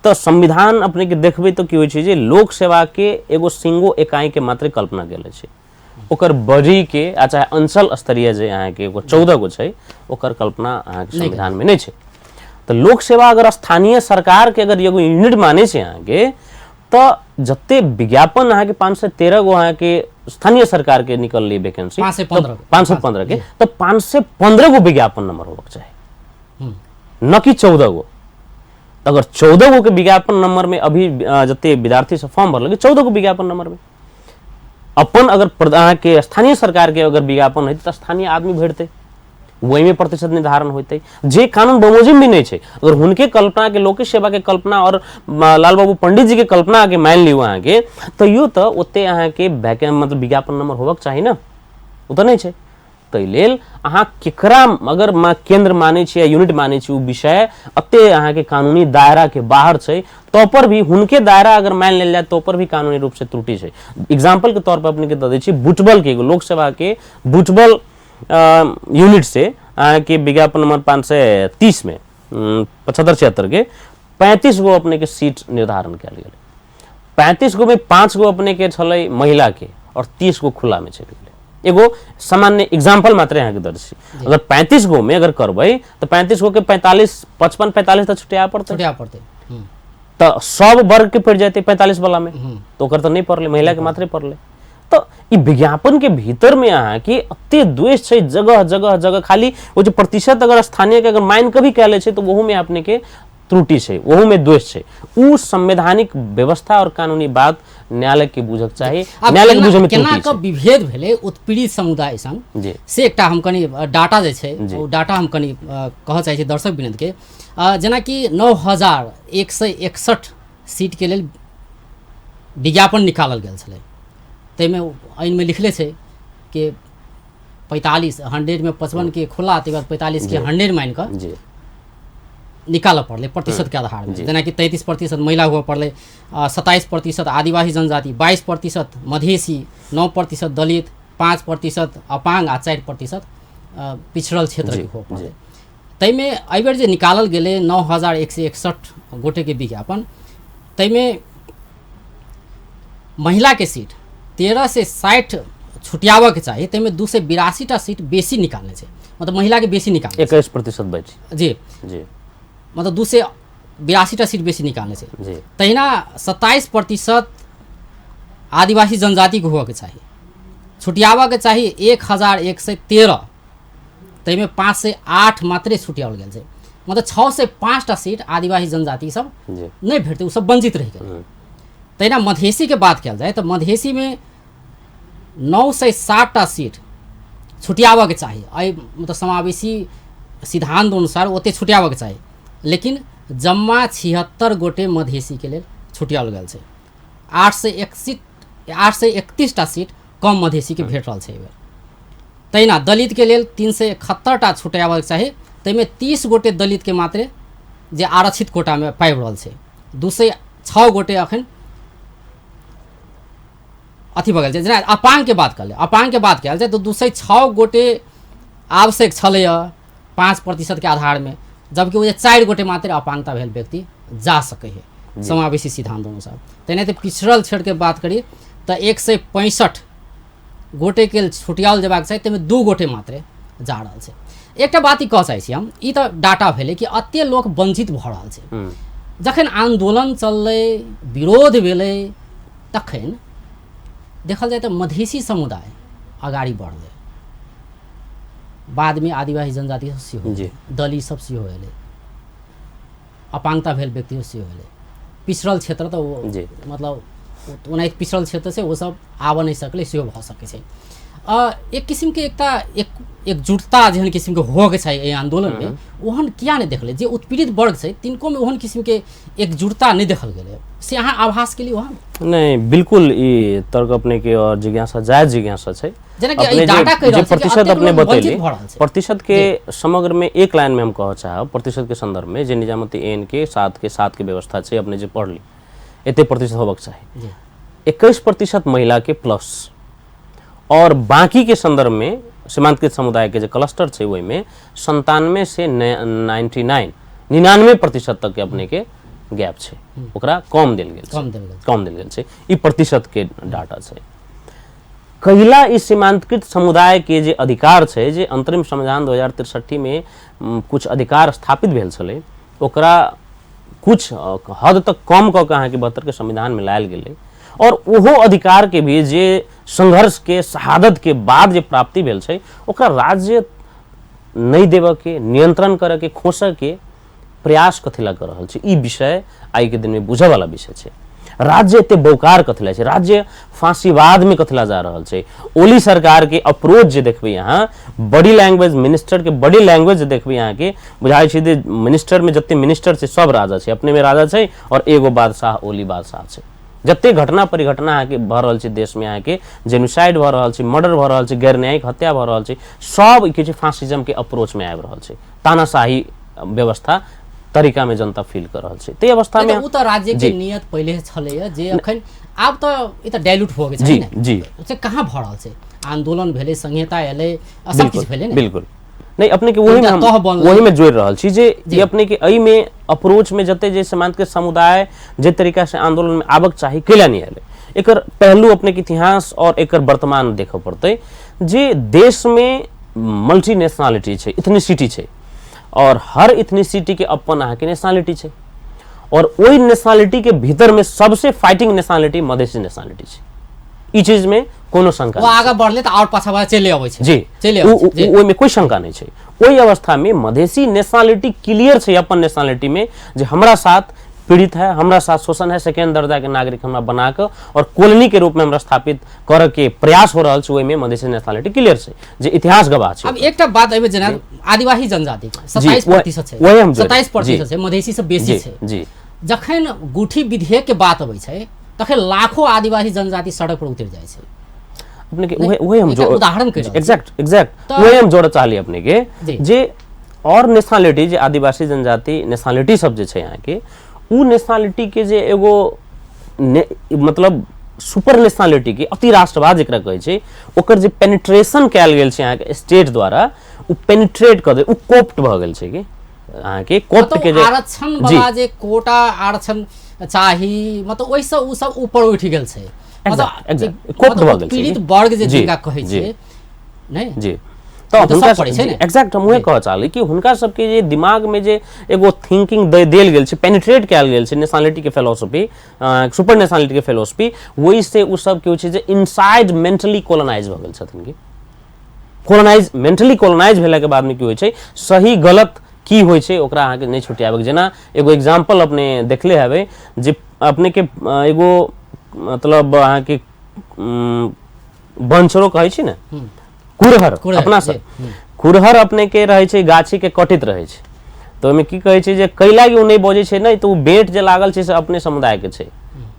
तऽ संविधान अपने के देखबै तऽ की होइ छै जे लोक सेवा के एगो सिंगो इकाई के मात्र कल्पना गेल छै, ओकर बड़ी के आ चाहे अंचल स्तरीय जे अहाँके एगो 14 गो छै ओकर कल्पना अहाँके संविधान में नहि छै। तऽ लोक सेवा अगर स्थानीय सरकार के अगर एगो यूनिट मानै छै अहाँके, तऽ जते विज्ञापन अहाँके 513 गो अहाँके स्थानीय सरकार के निकललै वैकेंसी 515 के, तऽ 515 गो विज्ञापन नंबर होबक चाही, न कि 14 गो। अगर 14 गो के विज्ञापन नंबर में अभी जते विद्यार्थी सब फॉर्म भरलकै 14 गो विज्ञापन नंबर में अपन अगर अहाँके स्थानीय सरकार के अगर विज्ञापन हेतै तऽ स्थानीय आदमी भरतै, ओहिमे प्रतिशत निर्धारण होतै, जे कानून बमोजिम भी नहि छै। अगर हुनके कल्पना के लोक सेवा के कल्पना और लाल बाबू पंडित जी के कल्पना के मानि लियौ अहाँके, तैयो तऽ ओते अहाँके मतलब विज्ञापन नंबर होबक चाही ने, ओ तऽ नहि छै। ताहि लेल अहाँ केकरा अगर केंद्र मानै छी या यूनिट मानै छी, ओ विषय एते अहाँके कानूनी दायरा के बाहर छै, तो पर भी हुनके दायरा अगर मानि लेल जाय तो पर भी कानूनी रूप से त्रुटि छै। एग्जाम्पल के तौर पर अपने के दऽ दै छी, बुटबल के एगो लोक सेवा के बुटबल यूनिट से अहाँके विज्ञापन नंबर 530 में 75-76 के 35 गो अपने के सीट निर्धारण कयल गेलै। 35 गो में 5 गो अपने के छलै महिला के और 30 गो खुला में चलि गेलै। एगो सामान्य एग्जाम्पल मात्र अहाँके दऽ दै छी। अगर 35 गो में अगर करबै तऽ 35 गो के 45 55 45 तऽ छुटिया पड़तै, तऽ सब वर्ग के पड़ि जेतै 45 वाला में, तऽ ओकर तऽ नहि पड़लै, महिला के मात्रे पड़लै। तऽ ई विज्ञापन के भीतर में अहाँके एते द्वेष छै जगह जगह जगह, खाली ओ जे प्रतिशत अगर स्थानीय के अगर मानि कऽ भी कयल छै तऽ ओहू में अपने के त्रुटि छै, ओहू में द्वेष छै। उ संवैधानिक व्यवस्था और कानूनी बात न्यायालय के बुझक चाही, न्यायालय के बुझे में केना के विभेद भेलै उत्पीड़ित समुदाय संग जी, से एकटा हम कनि डाटा जे छै ओ डाटा हम कनि कहऽ चाहै छी दर्शक वृन्द के, जेनाकि 9161 सीटके लेल विज्ञापन निकालल गेल छलै। ताहिमे ऐनमे लिखले छै कि 45 100 में 55 के खुला, ताहिके बाद 45 के 100 मानि कऽ निकालऽ पड़लै प्रतिशतके आधारमे। जेनाकि 33% महिला हुअ पड़लै, 27% आदिवासी जनजाति, 22% मधेसी, 9% दलित, 5% अपाङ्ग आ 4% पिछड़ल क्षेत्रके हुअ पड़लै। ताहिमे एहिबेर जे निकालल गेलै 9161 गोटेके विज्ञापन, ताहिमे महिलाके सीट 1360 छुटियाबऽके चाही, ताहिमे 282टा सीट बेसी निकालने छै, मतलब महिलाके बेसी निकालने। 21% बची। जी। मतलब 282टा सीट बेसी निकालने छै। तहिना 27% आदिवासी जनजातिके हुअके चाही, छुटियाबऽके चाही 1113, ताहिमे 508 मात्रे छुटियाओल गेल छै, मतलब 605टा सीट आदिवासी जनजाति सब नहि भेटतै, ओ सब वञ्चित रहि गेलै। तहिना मधेसीके बात कयल जाय तऽ मधेसीमे 907टा सीट छुटियाबऽके चाही, एहि मतलब समावेशी सिद्धान्त अनुसार ओतेक छुटियाबऽके चाही, लेकिन जम्मा 76 गोटे मधेसीके लेल छुटियाओल गेल छै। 801 सीट, 831टा सीट कम मधेसीके भेट रहल छै एहिबेर। तहिना दलितके लेल 371टा छुटियाबऽके चाही, ताहिमे 30 गोटे दलितके मात्रे जे आरक्षित कोटामे पाबि रहल छै, 206 गोटे अखन अथी भऽ गेल छै। जेना अपाङ्गके बात कऽ ले, अपाङ्गके बात कयल जाय तऽ 206 गोटे आवश्यक छलैए 5%के आधारमे, जबकि ओ जे 4 गोटे मात्र अपाङ्गता भेल व्यक्ति जा सकै है समावेशी सिद्धान्त अनुसार। तेनाहिते पिछड़ल क्षेत्रके बात करी तऽ 165 गोटेके छुटियाओल जेबाक चाही, ताहिमे 2 गोटे मात्रे जा रहल छै। एकटा बात ई कहऽ चाहै छी हम, ई तऽ डाटा भेलै कि एते लोक वञ्चित भऽ रहल छै। जखन आन्दोलन चललै, विरोध भेलै, तखन देखल जाय तऽ मधेसी समुदाय अगाडि बढ़लै, बादमे आदिवासी जनजाति सब सेहो, दलित सब सेहो एलै, अपाङ्गता भेल व्यक्ति सेहो एलै, पिछड़ल क्षेत्र तऽ ओ मतलब ओनाहिते पिछड़ल क्षेत्र छै, ओ सब आबऽ नहि सकलै, सेहो भऽ सकै छै। एक किसिमके एकटा एकजुटता जेहन किसिमके होबऽके चाही एहि आन्दोलनमे, ओहन किया नहि देखलै? जे उत्पीड़ित वर्ग छै तिनकोमे ओहन किसिमके एकजुटता नहि देखल गेलै, से अहाँ आभास केलियै ओहन? नहि, बिल्कुल ई तर्क अपने के और जिज्ञासा जायज जिज्ञासा छै। जेनाकि अपने ई डाटा कहि जे रहल छै कि प्रतिशत अतेक अपने लोक वञ्चित बतैली, भऽ रहल छै। प्रतिशत के समग्र में एक लाइन में हम कहऽ चाहब, प्रतिशत के संदर्भ में जे निजामती एन के 7 के 7 के व्यवस्था छै, अपने जे पढ़ली एते प्रतिशत होबक चाही, 21% महिला के प्लस और बाकी के संदर्भ में सीमांतकृत समुदाय के जे क्लस्टर छै ओहिमे 97 से 99 99% तक के अपने के गैप छै, ओकरा कम देल गेल छै, कम देल गेल। कम देल गेल छै। ई प्रतिशत के डाटा छै। कहिला ई सीमांतकृत समुदाय के जे अधिकार छै, जे अंतरिम संविधान 2063 में कुछ अधिकार स्थापित भेल छलै, ओकरा कुछ हद तक कम कऽ के अहाँके 72 के संविधान में लायल गेलै, और ओहो अधिकार के भी जे संघर्ष के शहादत के बाद जे प्राप्ति भेल छै ओकरा राज्य नहि देबऽ के, नियंत्रण करऽ के, खोसऽ के प्रयास कथी लए कऽ रहल छै? ई विषय आइ के दिन में बुझऽ वाला विषय छै। राज्य एते बौकार कथी लए छै? राज्य फांसीवाद में कथी लए जा रहल छै? ओली सरकार के अप्रोच जे देखबै अहाँ, बॉडी लैंग्वेज, मिनिस्टर के बॉडी लैंग्वेज जे देखबै अहाँके, बुझाइ छै जे मिनिस्टर में जते मिनिस्टर छै सब राजा छै, अपने में राजा छै और एगो बादशाह ओली बादशाह छै। जते घटना परिघटना अहाँके भऽ रहल छै देश में, अहाँके जेनोसाइड भऽ रहल छै, मर्डर भऽ रहल छै, गैर न्यायिक हत्या भऽ रहल छै, सब की छै फासिज्म के अप्रोच में आबि रहल छै, तानाशाही व्यवस्था तरीका में जनता फील कर रहल छै। ताहि अवस्था में ओ तऽ राज्य के नियत पहिले छलैया जे अखन आब तऽ ई तऽ डाइल्यूट हो गेल छै ने। से कहाँ भऽ रहल छै? आंदोलन भेलै, संहिता एलै, सब किछु भेलै ने। बिल्कुल नहीं, अपने के वही में हम वही में जोड़ रहल छी जे ई अपने के एहि में अप्रोच में जते जे समाज के समुदाय जे तरीका से आंदोलन में आबक चाही कैला नहीं आयल, एकर पहलू अपने के इतिहास और एकर वर्तमान देखऽ पड़तै जे देश में मल्टी नेशनलिटी छै, इथनिसिटी छै, और हर इथनिसिटी के अपन अहाँके नेशनलिटी छै, और ओहि नेशनलिटी के भीतर में सबसे फाइटिंग नेशनलिटी मधेसी नेशनलिटी छै। ई चीज में कोनो शंका ओ आगा बढ़ले तऽ और पाछा वाला चलि अबै छै। जी, ओहिमे कोई शंका नहीं छै। ओहि अवस्था में मधेसी नेशनलिटी क्लियर छै अपन नेशनलिटी में जे हमरा साथ पीड़ित है, हमरा साथ शोषण है, सेकेंड दर्जा के नागरिक हमरा बना कऽ और कॉलोनी के रूप में हमरा स्थापित करऽ के प्रयास हो रहल छै, ओहिमे मधेसी नेशनलिटी क्लियर छै जे इतिहास गवाह छै। अब एकटा बात एहिमे जेना आदिवासी जनजाति 27% छै, 27% छै, मधेसी से बेसी छै। जी। जखन गुठी विधेयक के बात अबै छै तखन लाखों आदिवासी जनजाति सड़क पर उतरि जाइ छै। अपने के उहे उहे हम एकटा जो उदाहरण कहि रहल छी। एग्जैक्ट एग्जैक्ट तऽ उहे हम जोड़ऽ चाहली अपने के जी। जे और नेशनलिटी जे आदिवासी जनजाति नेशनलिटी सब जे छै अहाँके, उ नेशनलिटी के जे एगो मतलब सुपर नेशनलिटी के अति राष्ट्रवाद जकरा कहै छै, ओकर जे पेनिट्रेशन कयल गेल छै अहाँके स्टेट द्वारा, उ पेनिट्रेट कऽ दे, उ कोप्ट भऽ गेल छै कि अहाँके कोप्ट के मतलब जे आरक्षण जी वाला जे कोटा आरक्षण चाही, मतलब ओहिसँ ओ सब ऊपर उठि गेल छै, मतलब एग्जैक्ट एग्जैक्ट कोप्ट मतलब भऽ गेल छै उत्पीड़ित कि वर्ग जे जी जिनका कहै जी छै नहि जी। ओ तऽ तऽ हुनका सब पढ़ै छै ने। एग्जैक्ट हम उहे जी कहऽ चाहली कि हुनका सबके जे दिमाग में जे एगो थिंकिंग दे देल गेल छै, पेनिट्रेट कयल गेल छै नेशनलिटी के फिलोसफी, सुपर नेशनलिटी के फिलोसफी, ओहिसँ ओ सब की होइ छै जे इनसाइड मेंटली कोलोनाइज भऽ गेल छथिन। कि कोलोनाइज मेंटली कोलोनाइज भेलाके बादमे की होइ छै, सही गलत की होइ छै ओकरा अहाँके नहि छुटियाबैके। जेना एगो एग्जाम्पल अपने देखले हेबै जे अपनेके एगो मतलब अहाँके बंचरो कहै छी ने, कुरहर, कुरहर, अपना जी सब कुरहर अपने के रहै छै गाछी के कटैत रहै छै, तऽ ओहिमे की कहै छै जे कैला कि ओ नहि बजै छै, नहि तऽ ओ बेंट जे लागल छै से अपने समुदाय के छै,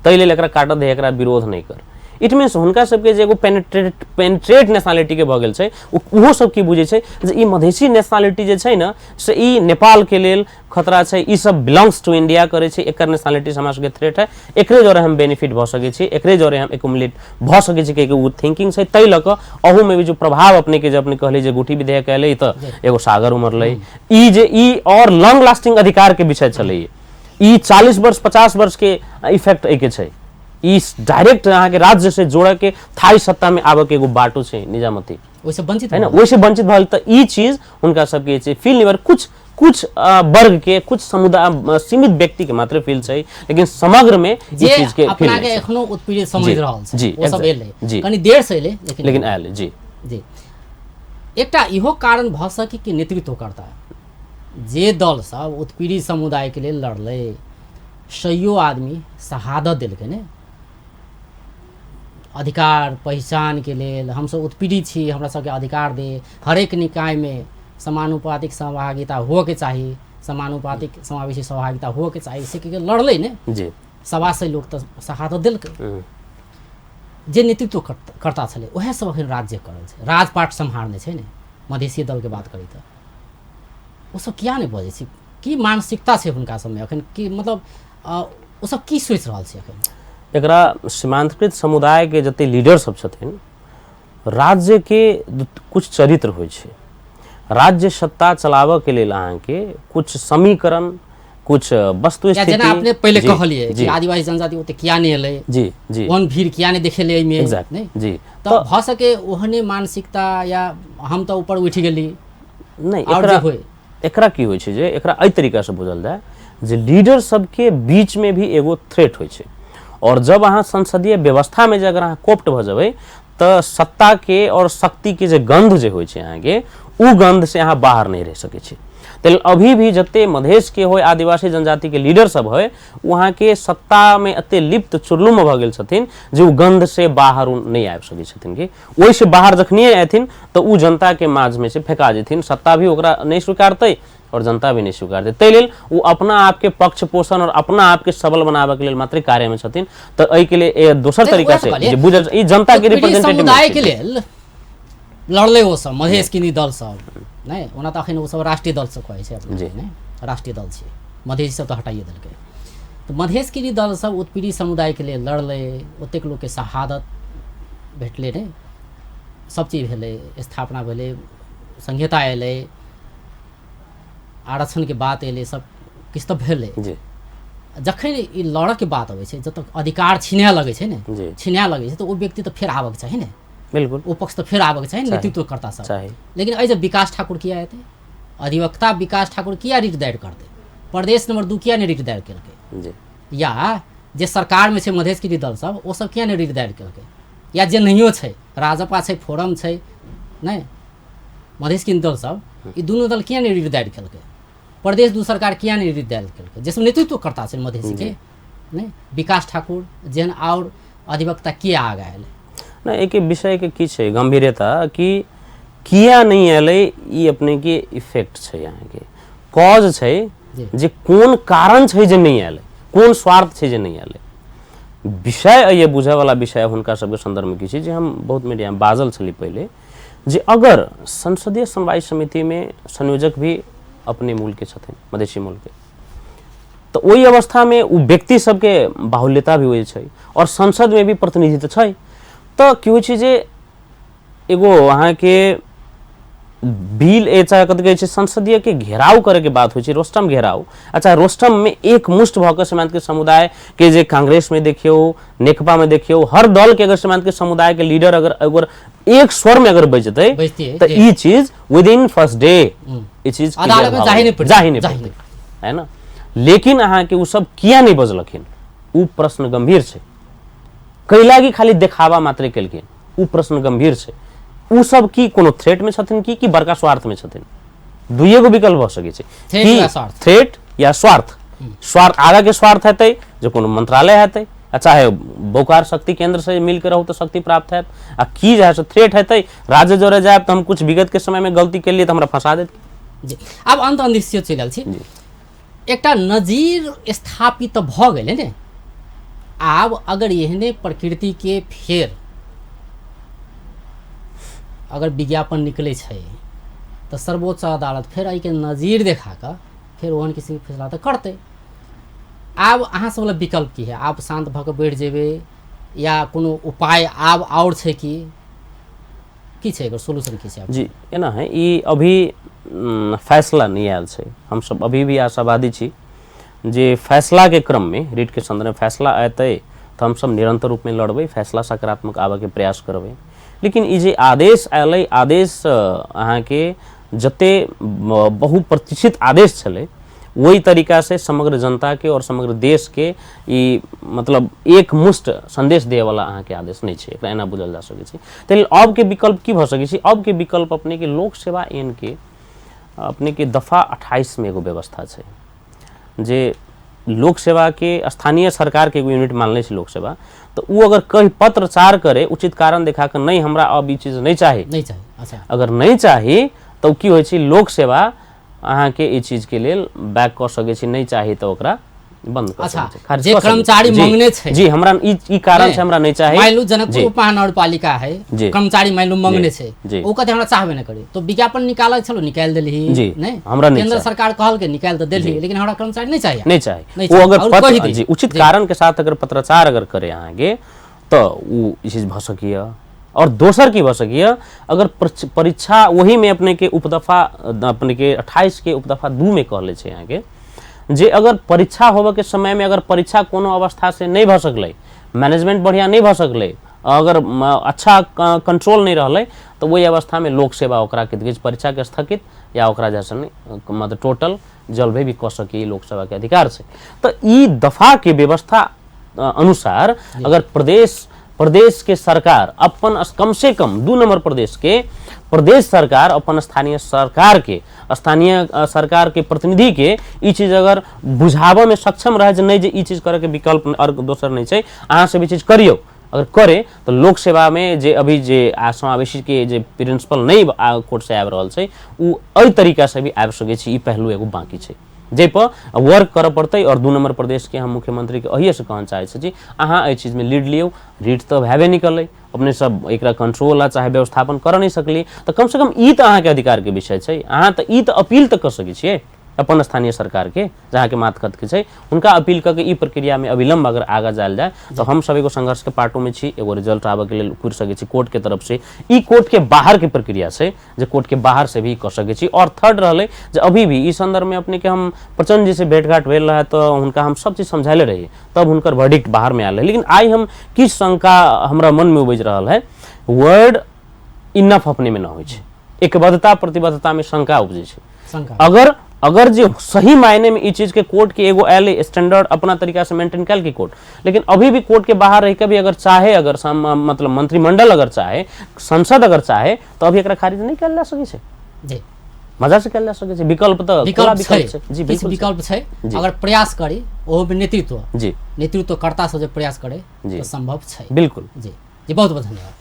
ताहि लेल एकरा काटऽ दे, एकरा विरोध नहि कर। It means हुनका सबके जे एगो पेनिट्रेट पेनिट्रेट नेशनलिटी के भऽ गेल छै, ओहो सब की बुझै छै जे ई मधेसी नेशनलिटी जे छै ने से ई नेपाल के लेल खतरा छै, ई सब बिलोंग्स टू इंडिया करै छै, एकर नेशनलिटी हमरा सबके थ्रेट है, एकरे जरे हम बेनिफिट भऽ सकै छी, एकरे जरे हम एकुमुलेट भऽ सकै छी, कियाकि ओ थिंकिंग छै। ताहि लऽ कऽ अहूमे भी जो प्रभाव अपने के जे अपने कहली जे गुठी विधेयक एलै तऽ एगो सागर उमरलै, ई जे ई और लॉन्ग लास्टिंग अधिकार के विषय छलै, ई 40 वर्ष 50 वर्ष के इफेक्ट एहिके छै, ई डायरेक्ट अहाँके राज्य से जोड़ऽ के थाई सत्ता में आबऽ के एगो बाटो छै निजामती, ओहिसँ वंचित है ना, भऽ गेल। ओहिसँ वंचित भऽ गेल। तऽ ई चीज हुनका सबके जे छै फील नहि भेल, कुछ कुछ वर्ग के कुछ समुदाय सीमित व्यक्ति के मात्र फील छै, लेकिन समग्र में ई जे चीज के फील अपना नहि के छै। एखनो उत्पीड़ित समझि जी रहल छै जी ओ सब एग्जैक्ट एलै, जी कनि देर से एलै लेकिन लेकिन एलै। आयल जी। जी एकटा इहो कारण भऽ सकै कि नेतृत्वकर्ता जे दल सब उत्पीड़ित समुदाय के लेल लड़लै, सैयो आदमी शहादत देलकै ने अधिकार पहिचान के लेल, हमसब उत्पीड़ित छी हमरा सबके अधिकार दे, हरेक निकाय में समानुपातिक सहभागिता होके चाही, समानुपातिक समावेशी सहभागिता होके चाही, से के लड़लै ने जी 125 लोक तऽ शहादत देलकै। जे नेतृत्व कर्ता छलै उएह सब अखन राज्य करल छै, राजपाट सम्हारने छै ने। मधेसी दलके बात करी तऽ ओ सब किया नहि बजै छै, की मानसिकता छै हुनका सबमे अखन, की मतलब ओ सब की सोचि रहल छै अखन? एकरा सीमांतकृत समुदाय के जते लीडर सब छथिन, राज्य के कुछ चरित्र होइ छै, राज्य सत्ता चलाबऽ के लेल अहाँके कुछ समीकरण, कुछ वस्तु या जेना स्थिति अपने पहिले जी कहलियै कि जी आदिवासी जनजाति ओते किया नहि एलै, जी जी ओहन भीड़ किया नहि देखेलै एहिमे, एग्जैक्ट नहि जी। तऽ भऽ सके ओहने मानसिकता या हम तऽ ऊपर उठि गेली नहि आओर जे एकरा होइ। एकरा की होइ छै जे एकरा एहि तरीकासँ बुझल जाय जे लीडर सबके बीचमे भी एगो थ्रेट होइ छै, और जब अहाँ संसदीय व्यवस्थामे जे अगर अहाँ कोप्ट भऽ जेबै तऽ सत्ता के और शक्ति के जे गंध जे होइ छै अहाँके, उ गंध से अहाँ बाहर नहि रहि सकै छी। ताहि लेल अभी भी जते मधेश के होय आदिवासी जनजाति के लीडर सब होय, ओ अहाँके सत्ता में एते लिप्त चुरलुम भऽ गेल छथिन जे ओ गंध से बाहर ओ नहि आबि सकै छथिन। कि ओहिसँ बाहर जखनिए एथिन तऽ ओ जनता के माझ में से फेका जेथिन, सत्ता भी ओकरा नहि स्वीकारतै और जनता भी नहि स्वीकारतै। ताहि लेल ओ अपना आपके पक्ष पोषण और अपना आपके सबल बनाबऽ के लेल मात्र कार्य में छथिन। तऽ एहिके लेल दोसर नहि, तरीका उएह तऽ से कहलियै जे बुझल ई जनता के उत्पीड़ित रिप्रेजेंटेटिव समुदाय के लेल लड़लै ओ सब मधेश किनी दल सब नहि, ओना तऽ अखन ओ सब राष्ट्रीय दल सब कहै छै अपना जी। नहि, राष्ट्रीय दल छै, मधेसी सब तऽ हटाइए देलकै। तऽ मधेश किनी दल सब उत्पीड़ित समुदाय के लेल लड़लै, ओतेक लोकके शहादत भेटलै नहि, सब चीज भेलै, स्थापना भेलै, संहिता एलै, आरक्षण के बात एलै, सब किछु तऽ भेलै। जी जखन ई लड़ऽके बात अबै छै, जतऽ अधिकार छिनाए लगै छै ने, जी छिनाए लगै छै तऽ ओ व्यक्ति तऽ फेर आबऽके चाही ने, बिल्कुल ओ पक्ष तऽ फेर आबऽके चाही ने, नेतृत्वकर्ता सब चाही। लेकिन एहि जे विकास ठाकुर किया एतै, अधिवक्ता विकास ठाकुर किया रिट दायर करतै, प्रदेश नंबर 2 किया नहि रिट दायर केलकै, जी या जे सरकारमे छै मधेश के दल सब ओ सब किया नहि रिट दायर केलकै, या जे नहियो छै राजपा छै फोरम छै नहि मधेश के दल सब, ई दुनू दल किया नहि रिट दायर केलकै, प्रदेश 2 सरकार किया नहि रिट दायर केलकै, जे सब नेतृत्वकर्ता छै मधेसी के नहि, विकास ठाकुर जेहन आओर अधिवक्ता किया आगा एलै? नहि, एहिके विषयके की छै गंभीरता कि किया नहि एलै, ई अपने के इफेक्ट छै, अहाँके कॉज छै जी। जे कोन कारण छै जे नहि एलै, कोन स्वार्थ छै जे नहि आयल? विषय ये बुझयवला विषय हुनका सबके सन्दर्भमे की छै जे हम बहुत मीडियामे बाजल छली पहिले जे अगर संसदीय समवाय समितिमे संयोजक भी अपने मूलके छथिन, मधेशी मूलके, तऽ ओहि अवस्थामे ओ व्यक्ति सबके बाहुल्यता भी होइ छै आओर संसदमे भी प्रतिनिधित्व छै। तऽ की होइ छै जे एगो अहाँके बिल ए चाहे कथी कहै छै संसदीय के घेराव करे के बात होइ छै, रोस्टम घेराव। अच्छा, रोस्टम में एक मुष्ट भऽ कऽ सीमांत के समुदाय के जे कांग्रेस में देखियौ, नेकपा में देखियौ, हर दल के अगर सीमांत के समुदाय के लीडर अगर अगर एक स्वर में अगर बजतै बजतियै, तऽ जी। ई चीज विद इन फर्स्ट डे ई चीज अदालत में जाही नहि पड़तै, जाही नहि जाही पड़तै, है ना? लेकिन अहाँके ओ सब किया नहि बजलखिन, ओ प्रश्न गंभीर छै। कैला कि खाली देखावा मात्रे केलखिन, ओ प्रश्न गंभीर छै। ओ सब की कोनो थ्रेट में छथिन की बड़का स्वार्थ में छथिन? दुइए गो विकल्प भऽ सकै छै, थ्रेट की या स्वार्थ। थ्रेट या स्वार्थ। स्वार्थ आगा के स्वार्थ हेतै जे कोनो मंत्रालय हेतै आ चाहे बोकार शक्ति केंद्र से मिल के रहू तऽ शक्ति प्राप्त हैत, आ की जे है से थ्रेट हेतै राज्य जोरे जायब तऽ हम कुछ विगत के समय में गलती केलियै तऽ हमरा फंसा देत। जी, आब अंत अनिश्चित चलि रहल छी। एकटा नजीर स्थापित तऽ भऽ गेलै ने, आब अगर एहने प्रकृति के फेर अगर विज्ञापन निकलै छै तऽ सर्वोच्च अदालत फेर एहिके नजीर देखा कऽ फेर ओहन किसिमके फैसला तऽ करतै। आब अहाँ सब लग विकल्प की है? आब शान्त भऽ कऽ बैठ जेबै या कोनो उपाय आब आओर छै की की छै एकर सोल्यूशन की छै? जी, एना है, ई अभी फैसला नहि आयल छै। हमसब अभी भी आशावादी छी जे फैसलाके क्रममे रिटके सन्दर्भमे फैसला अयतै तऽ हमसब निरंतर रूपमे लड़बै, फैसला सकारात्मक आबऽके प्रयास करबै। लेकिन ई जे आदेश आयलै, आदेश अहाँके जते बहुप्रतीक्षित आदेश छलै ओहि तरीका से समग्र जनता के और समग्र देश के ई मतलब एक मुष्ट संदेश देवला अहाँके आदेश नहि छै, एकरा एना बुझल जा सकै छै। ताहि लेल अब के विकल्प की भऽ सकै छै? अब के विकल्प अपने के लोक सेवा एन के अपने के दफा 28 में एगो व्यवस्था छै जे लोक सेवा के स्थानीय सरकार के एगो यूनिट मानले छै लोक सेवा, तऽ ओ अगर कहीं पत्रचार करे उचित कारण देखा कऽ नहि हमरा अब ई चीज नहि चाही, नहि चाही, अच्छा अगर नहि चाही तऽ ओ की होइ छै लोक सेवा अहाँके ई चीजके लेल बैक कऽ सकै छी, नहि चाही तऽ ओकरा बंद कऽ अच्छा, सकै छी, खारिज जे कऽ सकै छी। कर्मचारी जी, मंगने छै। जी, हमरा ई ई कारण नहि, छै हमरा नहि चाही। मान लू जनकपुर जी। उप महानगरपालिका है, जी। कर्मचारी मान लू मंगने छै, जी। ओ कहते हमरा चाहबे नहि करी, तो विज्ञापन निकालल छलो निकालि देलही, जी, नहि हमरा नहि केंद्र चाही। सरकार कहल के निकालि तऽ देलही, लेकिन हमरा कर्मचारी नहि चाहिए, नहि चाही, नहि ओ चाही। अगर और पत्र कहि दी। जी उचित कारण के साथ अगर पत्राचार अगर करे अहाँके तऽ ओ ई चीज भऽ सकैए। और दोसर की भऽ सकैए, अगर परीक्षा ओहीमे अपने के उपदफा अपने के 28 के उपदफा 2 में कहले छै अहाँके जे अगर परीक्षा होबऽ के समय में अगर परीक्षा कोनो अवस्था से नहि भऽ सकलै, मैनेजमेंट बढ़िया नहि भऽ सकलै, अगर अच्छा कंट्रोल नहि रहलै तऽ ओहि अवस्था में लोक सेवा ओकरा के किछु परीक्षा के स्थगित या ओकरा जैसे मतलब टोटल जलभे भी कऽ सकी, लोक सेवा के अधिकार छै। तऽ ई दफा के व्यवस्था अनुसार अगर प्रदेश प्रदेश के सरकार अपन कम से कम 2 नंबर प्रदेश के प्रदेश सरकार अपन स्थानीय सरकार के स्थानीय सरकार के प्रतिनिधि के ई चीज अगर बुझाबऽ में सक्षम रहे जे नहि जे ई चीज करे के विकल्प और दोसर नहीं छै, अहाँ सब ई चीज करियौ, अगर करे तऽ लोक सेवा में जे अभी जे समावेशी के जे प्रिंसिपल नहीं कोर्ट से आबि रहल छै ओ एहि तरीका से भी आबि सकै छै। ई पहलू एगो बाकी छै जाहिपर वर्क करऽ पड़तै। और 2 नंबर प्रदेश के हम मुख्यमंत्री के अहिए से कहना चाहै छी जे अहाँ एहि चीजमे लीड लियौ। रीट तऽ भएबे नहि करै, अपने सब एकरा कंट्रोल आ चाहे व्यवस्थापन करऽ नहि सकलियै तऽ कम से कम ई तऽ अहाँके अधिकारके विषय छै, अहाँ तऽ ई तऽ अपील तऽ कऽ सकै छियै अपन स्थानीय सरकार के जहाँके मातखत के छै हुनका अपील कऽ के ई प्रक्रियामे अविलंब अगर आगाँ जायल जाय तऽ हम सब एगो संघर्ष के पार्टो में छी, एगो रिजल्ट आबऽ के लेल कुरि सकै छी कोर्ट के तरफ से। ई कोर्ट के बाहर के प्रक्रिया छै जे कोर्ट के बाहर से भी कऽ सकै छी। और थर्ड रहलै जे अभी भी ई संदर्भ में अपने के हम प्रचंड जी से भेंटघाट भेल रहै तऽ हुनका हम सब चीज समझायले रही, तब हुनकर वर्डिक्ट बाहर में आयल रहै। लेकिन आइ हम किछु शंका हमरा मन में उपजि रहल है, वर्ड इनफ अपने में न होइ छै, एकबद्धता प्रतिबद्धता में शंका उपजै छै। शंका अगर अगर जे सही मायने में ई चीज के कोर्ट के एगो आयल स्टैंडर्ड अपना तरीका से मेंटेन कैल की कोर्ट, लेकिन अभी भी कोर्ट के बाहर रह के भी अगर चाहे, अगर मतलब मंत्रिमंडल अगर चाहे, संसद अगर चाहे तो अभी एकरा खारिज नहीं कैल जा सकै छै, जी मजा से कैल जा सकै छै। विकल्प तऽ खुला विकल्प छै, विकल्प छै जी, किछु बिल्कुल छै। विकल्प छै, जी। अगर प्रयास करी ओहो में नेतृत्व जी नेतृत्वकर्ता सब जे प्रयास करे जी। तऽ संभव छै। बिल्कुल जी जी, बहुत बहुत धन्यवाद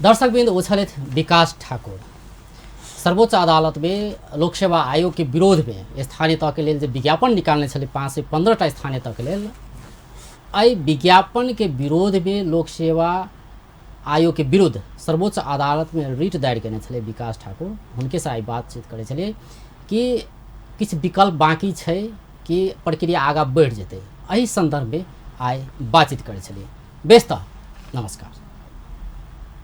दर्शकवृन्द। ओ छलथि विकास ठाकुर। सर्वोच्च अदालतमे लोक सेवा आयोगके विरोधमे स्थानीय तहके लेल जे विज्ञापन निकालने छलै 515टा स्थानीय तहके लेल, एहि विज्ञापनके विरोधमे लोक सेवा आयोगके विरुद्ध सर्वोच्च अदालतमे रिट दायर केने छलै विकास ठाकुर। हुनकेसँ आइ बातचीत करै छलियै कि किछु विकल्प बाँकी छै कि प्रक्रिया आगाँ बढ़ि जेतै, एहि सन्दर्भमे आइ बातचीत करै छलियै। बेस तऽ नमस्कार।